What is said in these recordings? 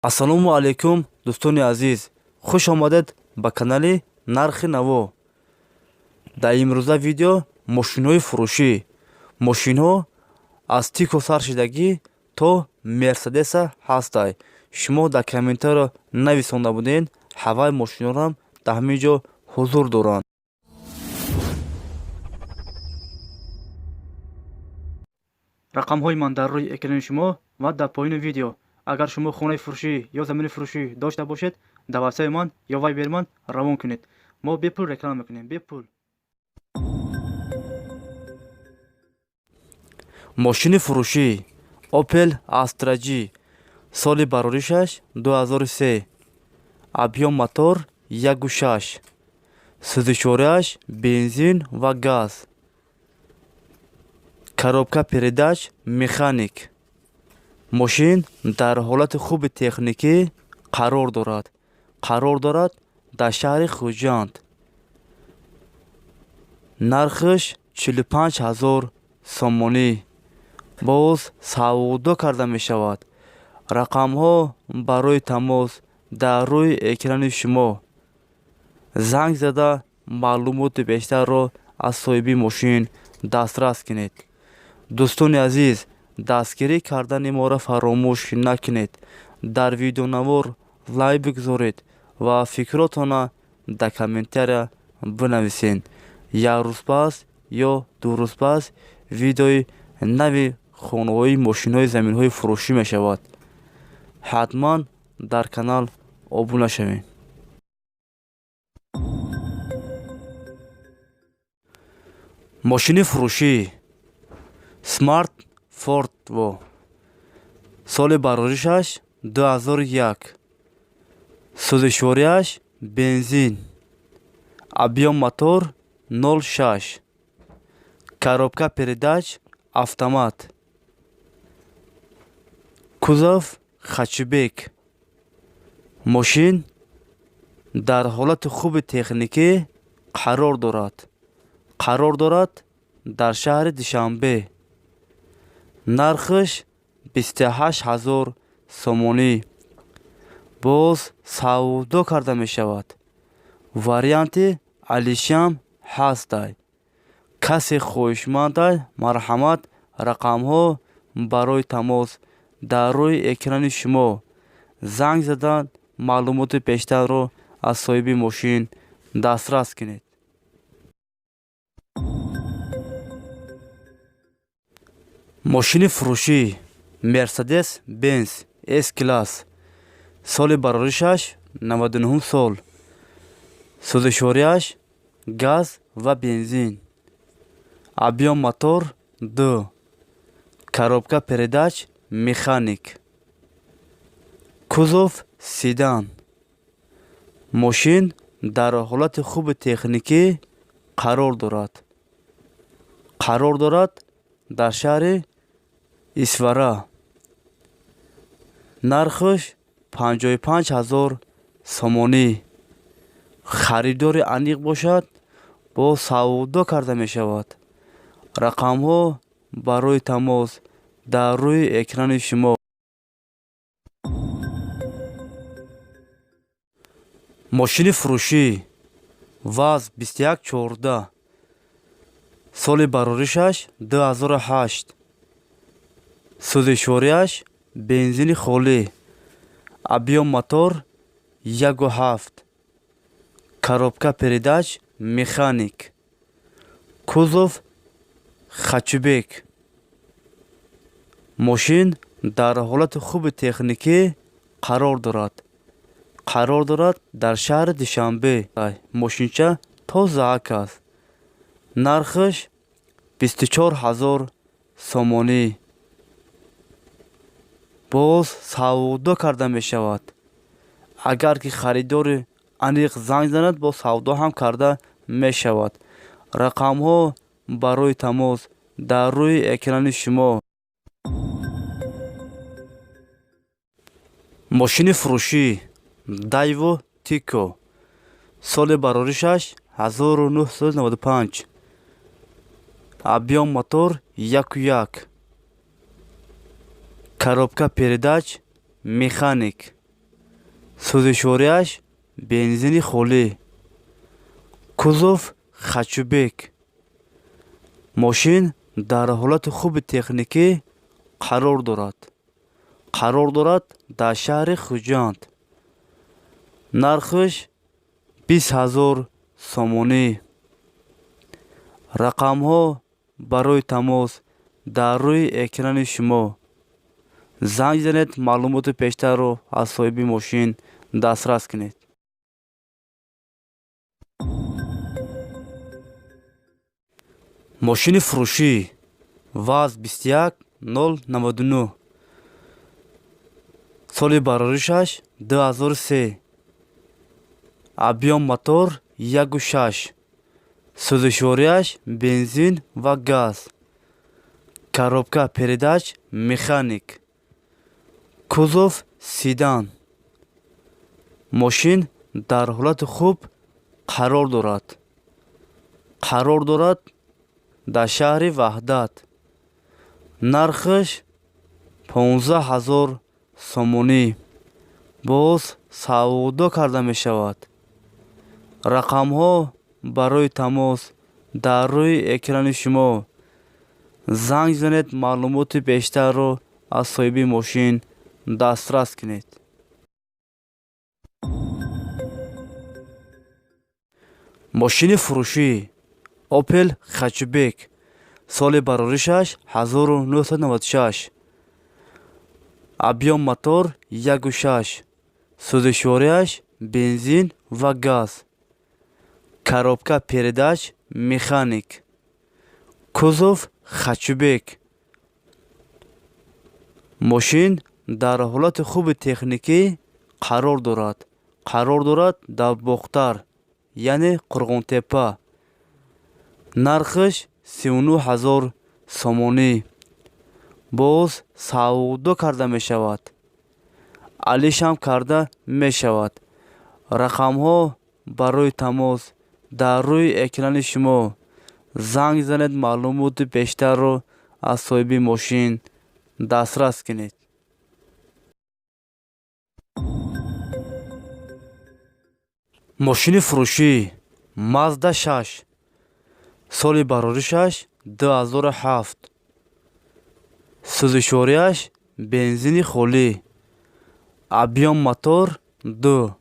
Ассалому алайкум, дӯстони азиз, хуш омадед ба канали Нархи Наво. Дар имрӯза видео мошинҳои фурӯшӣ, мошинҳо аз Тико сар шидагӣ то Мерседеса ҳастай. Шумо дар комментарио нависонда будед, ҳаваи мошинҳорам дар ҳамин ҷо ҳузур доранд. Рақамҳои ман дар рӯи экрани шумо ва дар поёни видео. Агар шумо хонаи фурӯшӣ ё замини фурӯшӣ дошта бошед, дар ватсапи ман ё вайбери ман равон кунед. Мо бепул реклама мекунем, бепул. Мошини фурӯшӣ Opel Astra G, соли бароришаш 2003, объём мотор 1,6, сӯзишвориаш бензин ва газ, коробка передач механик. Мошин дар ҳолати хуби техникӣ қарор дорад. Қарор дорад дар шаҳри Хуҷанд. Нархаш 45 000 сомонӣ. Боз савдо карда мешавад. Рақамҳо барои тамос дар рӯи экрани шумо. Занг зада маълумоти бештарро аз соҳиби мошин дастрас кунед. Дӯстони азиз, дастгирӣ кардани моро фаромӯш накунед. Дар видеонавор лайк бигзоред ва фикротонро дар комментария бинависед. Як рӯз пас ё 2 рӯз пас видеои нави хонаҳои, мошинҳои, заминҳои фурӯшӣ мешавад. Ҳатман дар канал обуна шавед. Мошини фурӯшӣ Смарт Фортво, соли бароришаш 2001, сӯзишвориаш бензин, объём мотор 0,6, коробка передач автомат, кузов хэтчбек. Мошин дар ҳолати хуби техникӣ қарор дорад. Қарор дорад дар шаҳри Душанбе. Нархаш 28 000 сомонӣ. Боз савдо карда мешавад. Варианти алишиам ҳастай. Касе хоҳишмандай, марҳамат, рақамҳо барои тамос дар рӯи экрани шумо. Занг зада маълумоти бештарро аз соҳиби мошин дастрас кунед. Мошини фурӯшӣ Мерседес Бенз С класс, соли бароришаш 99 сол, сӯзишвориаш газ ва бензин, объём мотор 2, коробка передач механик, кузов седан. Мошин дар ҳолати хуби техникӣ қарор дорад. Қарор дорад дар шаҳри Исфара. Нархаш 55 000 сомонӣ. Харидори аниқ бошад, боз савдо карда мешавад. Рақамҳо барои тамос дар рӯи экрани шумо. Мошини фурӯшӣ ВАЗ 2114, соли бароришаш 2008, сӯзишвориаш бензини холӣ, объём мотор 1,7, коробка передач механик, кузов хэтчбек. Мошин дар ҳолати хуби техникӣ қарор дорад. Қарор дорад дар шаҳри Душанбе. Мошинча тозаак аст. Нархаш 24 000 сомонӣ. Боз савдо карда мешавад. Агар ки харидори аниқ занг занад, боз савдо ҳам карда мешавад. Рақамҳо барои тамос дар рӯи экрани шумо. Мошини фурӯшӣ Дайво Тико, соли бароришаш 1995, объём мотор 1,1, коробка передач механик. Сӯзишвориаш бензини холӣ. Кузов хэтчбек. Мошин дар ҳолати хуби техникӣ қарор дорад. Қарор дорад дар шаҳри Хуҷанд. Нархаш 20 000 сомонӣ. Рақамҳо барои тамос дар рӯи экрани шумо. Занг занед, маълумоти бештарро аз соҳиби мошин дастрас кунед. Мошини фурӯшӣ ВАЗ 21099, соли бароришаш 2003, объём мотор 1,6, сӯзишвориаш бензин ва газ, коробка передач механик, кузов седан. Мошин дар ҳолати хуб қарор дорад. Қарор дорад дар шаҳри Ваҳдат. Нархаш 15 000 сомонӣ, боз савдо карда мешавад. Рақамҳо барои тамос дар рӯи экрани шумо. Занг занед, маълумоти бештарро аз соҳиби мошин дастрас кунед. Мошини фурӯшӣ Опел хэтчбек, соли бароришаш 1996, объём мотор 1,6, сӯзишвориаш бензин ва газ, коробка передач механик, кузов хэтчбек. Мошин дар ҳолати хуби техникӣ қарор дорад. Қарор дорад дар Бохтар, яъне Қурғонтеппа. Нархаш 39 000 сомонӣ, боз савдо карда мешавад, алишам карда мешавад. Рақамҳо барои тамос дар рӯи экрани шумо. Занг занед, маълумоти бештарро аз соҳиби мошин дастрас кунед. Мошини фурӯшӣ Мазда 6, соли бароришаш 2007, сӯзишвориаш бензини холӣ, объём мотор 2,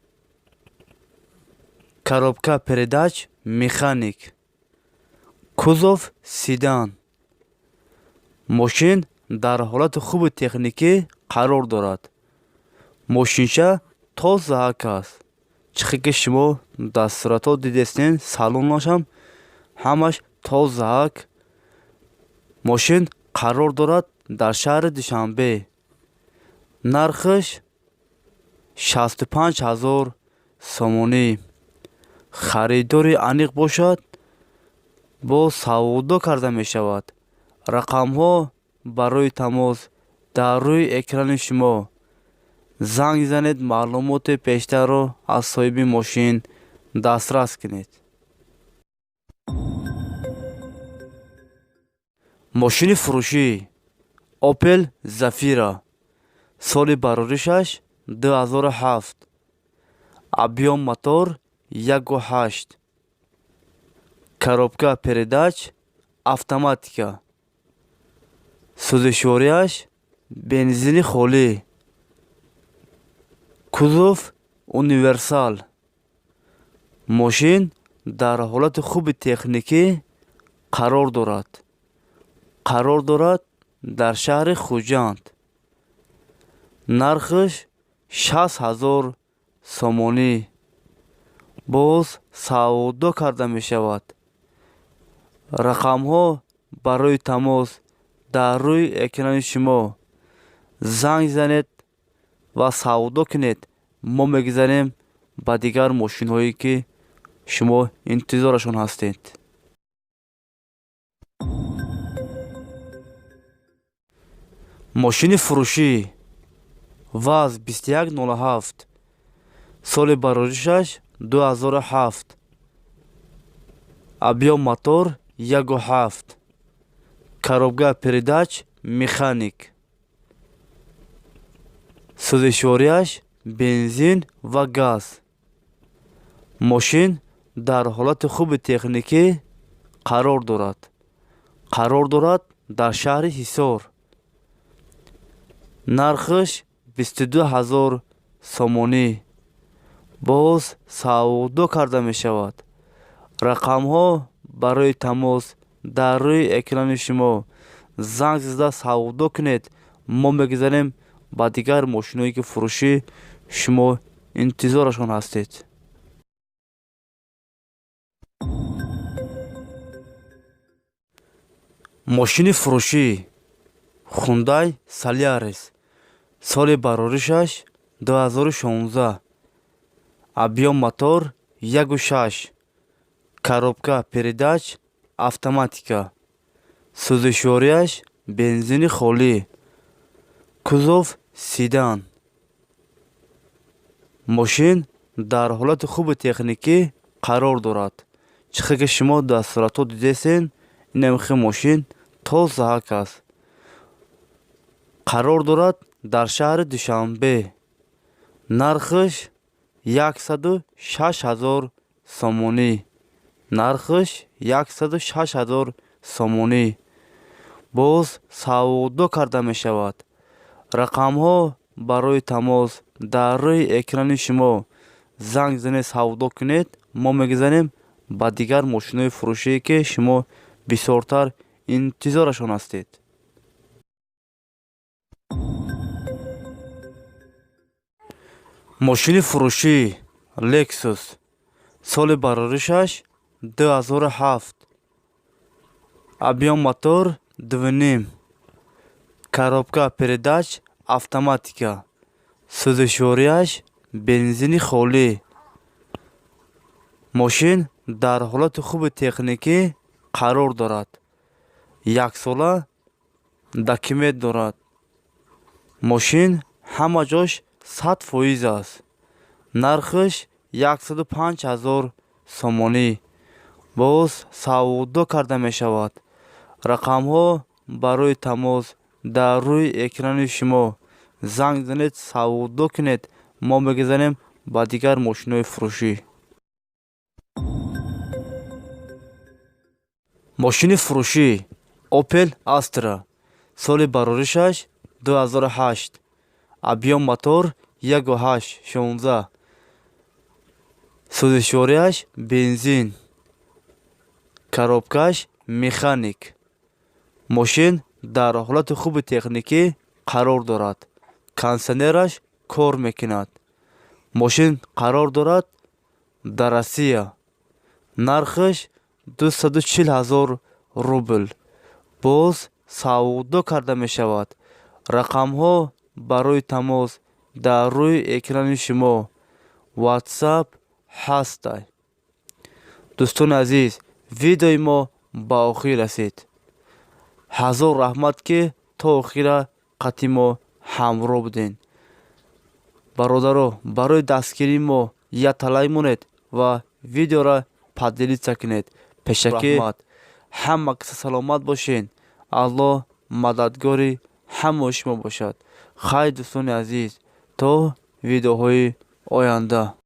коробка передач механик, кузов седан. Мошин дар ҳолати хуби техникӣ қарор дорад. Мошинча тозаак аст. Чӣ ки шумо дар суратҳо дидестен, салонашам ҳамаш тозаак. Мошин қарор дорад дар шаҳри Душанбе. Нархаш 65 000 сомонӣ. Харидори аниқ бошад, боз савдо карда мешавад. Рақамҳо барои тамос дар рӯи экрани шумо. Занг занед, маълумоти бештарро аз соҳиби мошин дастрас кунед. Мошини фурӯшӣ Опел Зафира, соли бароришаш 2007, объём мотор 1,8, коробка передач автоматика, сӯзишвориаш бензини холӣ, кузов универсал. Мошин дар ҳолати хуби техникӣ қарор дорад. Қарор дорад дар шаҳри Хуҷанд. Нархаш 60 000 сомонӣ, боз савдо карда мешавад. Рақамҳо барои тамос дар рӯи экрани шумо. Занг занед ва савдо кунед. Мо мегузарем ба дигар мошинҳое, ки шумо интизорашон ҳастед. Мошини фурӯшӣ ВАЗ 2107, соли бароришаш 2007, объём мотор 1,7, коробка передач механик, сӯзишвориаш Бензин ва газ. Мошин дар ҳолати хуби техникӣ қарор дорад. Қарор дорад дар шаҳри Ҳисор. Нархаш 22 000 сомонӣ. Боз савдо карда мешавад. Рақамҳо барои тамос дар рӯи экрани шумо. Занг зада савдо кунед. Мо мегузарем ба дигар мошиное, ки фурӯшӣ шумо интизорашон ҳастед. Мошини фурӯшӣ Хундай Солярис, соли бароришаш 2016, объём мотор 1,6, коробка передач автоматика, сӯзишвориаш бензини холӣ, кузов седан. Мошин дар ҳолати хуби техникӣ қарор дорад. Чӣ хел ки шумо дар суратҳо дидесен, инамихел мошин тозаҳак аст. Қарор дорад дар шаҳри Душанбе. Нархаш 106 000 сомонӣ. Нархаш 106 000 сомонӣ. Боз савдо карда мешавад. Рақамҳо барои тамос дар рӯи экрани шумо. Занг занед, савдо кунед. Мо мегузарем ба дигар мошинои фурӯшие, ки шумо бисёртар интизорашон ҳастед. Мошини фурӯшӣ Лексус, соли бароришаш 2007, объём мотор 2,5, коробка передач автоматика, сӯзишвориаш бензини холӣ. Мошин дар ҳолати хуби техникӣ қарор дорад. Яксола документ дорад. Мошин ҳама ҷош 100% аст. Нархаш 105 000 сомонӣ. Боз савдо карда мешавад. Рақамҳо барои тамос дар рӯи экрани шумо. Занг занед, савдо кунед. Мо мегузарем ба дигар мошинои фурӯшӣ. Мошини фурӯшӣ Опел Астра, соли бароришаш 2008, объём мотор 1,8 16, сӯзишвориаш бензин, коробкаш механик. Мошин дар ҳолати хуби техникӣ қарор дорад. Кондитсионераш кор мекунад. Мошин қарор дорад дар Россия. Нархаш 240 000 рубл. Боз савдо карда мешавад. Рақамҳо барои тамос дар рӯи экрани шумо. Ватсап ҳастай. Дӯстони азиз, видеои мо ба охир расид. Ҳазор раҳмат, ки то охира қатъи мо ҳамроҳ будем. Бародаро, барои дастгирии мо як лайк монед ва видеоро поделиться кунед. Пешакӣ ҳама каса саломат бошед. Аллоҳ мададгори ҳамаи шумо бошад. Хайр, дӯстони азиз, то видеоҳои оянда.